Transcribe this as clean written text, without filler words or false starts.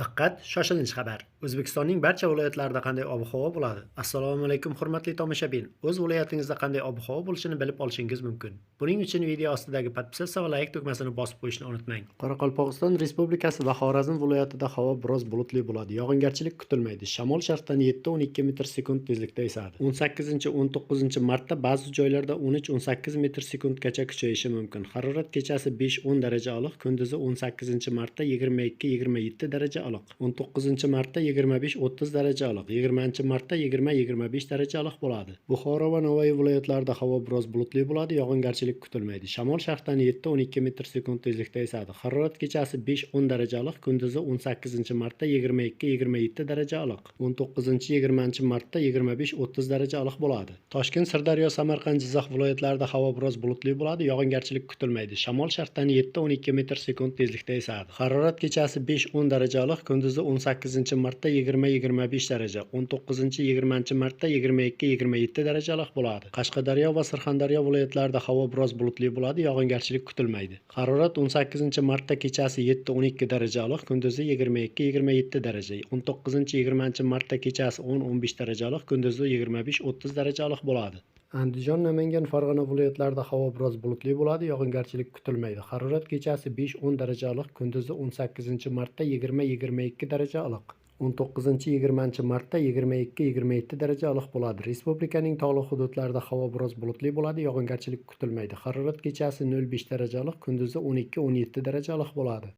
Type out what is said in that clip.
Diqqat, shoshilinch xabar! O'zbekistonning barcha viloyatlarida qanday ob-havo bo'ladi? Assalomu alaykum, hurmatli tomoshabin. O'z viloyatingizda qanday ob-havo bo'lishini bilib olishingiz mumkin. Buning uchun video ostidagi "Подписаться" va "Лайк" tugmasini bosib qo'yishni unutmang. Qoraqalpog'iston Respublikasi va Xorazm viloyatida havo biroz bulutli bo'ladi. Yog'ingarchilik kutilmaydi. Shamol sharqdan 7-12 metr sekund tezlikda esadi. 18-19 martda ba'zi joylarda 13-18 metr sekundgacha kuchayishi mumkin. Harorat kechasi 5-10 daraja iliq, kunduzi 18 martda 22-27 daraja iliq. 19 martda 25-30 daraja iliq, 20 martda 20-25 daraja iliq bo'ladi. Buxoro va Navoiy viloyatlarida havo biroz bulutli bo'ladi, yog'ingarchilik kutilmaydi. Shamol sharqdan 7-12 metr sekund tezlikda esadi. Harorat kechasi 5-10 daraja iliq, kunduzi 18 martda 22-27 daraja iliq. 19-20 martda 25-30 daraja iliq bo'ladi. Toshkent, Sirdaryo, Samarqand, Jizzax viloyatlarida havo biroz bulutli bo'ladi, yog'ingarchilik kutilmaydi. Shamol sharqdan 7-12 metr sekund tezlikda esadi. Harorat kechasi 5-10 daraja iliq, kunduzi 18 martda 20-25 daraja, 19-20 martda 22-27 daraja iliq bo'ladi. Qashqadaryo va Surxondaryo viloyatlarida havo biroz bulutli bo'ladi, yog'ingarchilik kutilmaydi. Harorat 18 martda kechasi 7-12 daraja iliq, kunduzi 22-27 daraja, 19-20 martda kechasi 10-15 daraja iliq, kunduzi 25-30 daraja iliq bo'ladi. Andijon, Namangan, Farg'ona viloyatlarida havo biroz bulutli bo'ladi, yog'ingarchilik kutilmaydi. Harorat kechasi 5-10 daraja iliq, kunduzi 18 martda 20-22 daraja iliq. 19-20 martda 22-27 daraja iliq bo'ladi. Respublikaning tog'li hududlarida havo biroz bulutli bo'ladi, yog'ingarchilik kutilmaydi. Harorat kechasi 0,5 daraja iliq, kunduzi 12-17 daraja iliq bo'ladi.